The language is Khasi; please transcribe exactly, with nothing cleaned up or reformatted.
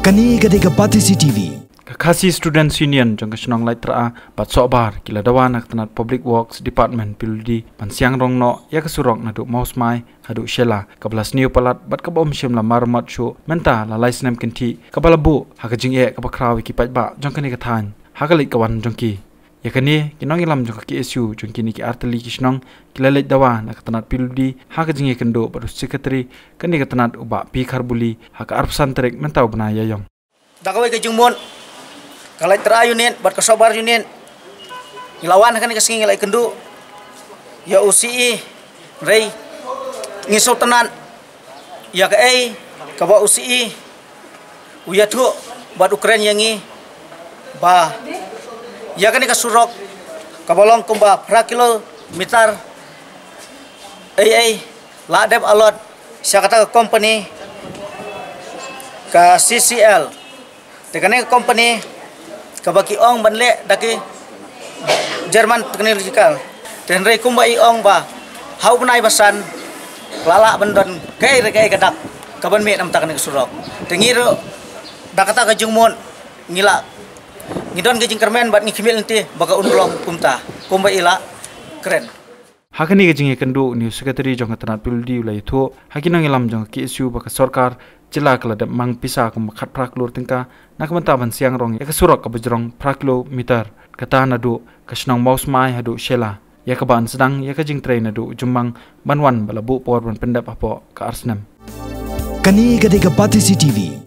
Kane ka dei ka Batesi T V. Ka Khasi Students Union jong ka shnong Laitra'a bad Sohbar ki la dawa na ka tnat Public Works Department, P W D, ban siang rong noh ïa ka surok naduh Mawsmai haduh Shella, kaba la sniew palat bad kaba ym shym la marammot shuh mynta la lai snem kynthih, kaba la buh ha ka jingeh kaba khraw ïa ki paidbah jong kane ka thaiñ ha ka leit ka wan jong ki. Ïa kane, ki nongïalam jong ka K S U jong kine ki artylli ki shnong ki la leit dawa na ka tnat P W D ha ka jingïakynduh bad u Secretary kane ka tnat, u Bah P Kharbuli, ha ka arphew san tarik mynta u bnai Ïaïong. Da kawei ka jingmut, ka Laitra'a Unit bad ka Sohbar Unit ngi la wan ha kane ka sngi ngi la ïakynduh ïa u C E, hynrei ngi sngewtynnat ïa kaei kaba u C E u ïathuh bad u kren ïa ngi ba ïa kane ka surok kaba long kumba phra kilometer, ei ei, la dep allot sha kata ka company ka C C L. Te kane ka company kaba ki ong ban leh da ki German technological. Te hynrei kumba i ong ba ha u bnai ba san la lah ban don kaei re kaei ka dak kaban mih namar kane ka surok. Te ngi ruh da kata ka jingmut ngi la, ngi don ka jingkyrmen bad ngi khmih lynti ba ka un long kumta kumba i la kren. Ha kane ka jingïakynduh, une u Secretary jong ka tnat P W D u la ïathuh ha ki nongïalam jong ka K S U ba ka sorkar jylla ka la dep mang pisa kumba khatphra klur tyngka na ka bynta ban siang rong ïa ka surok kaba jrong phra kilometer, kata naduh ka shnong Mawsmai haduh Shella, ïa kaba yn sdang ïa ka jingtrei naduh Jummang ban wan ba la buh por ban pyndep hapoh ka ar snem. Kane ka dei ka Batesi T V.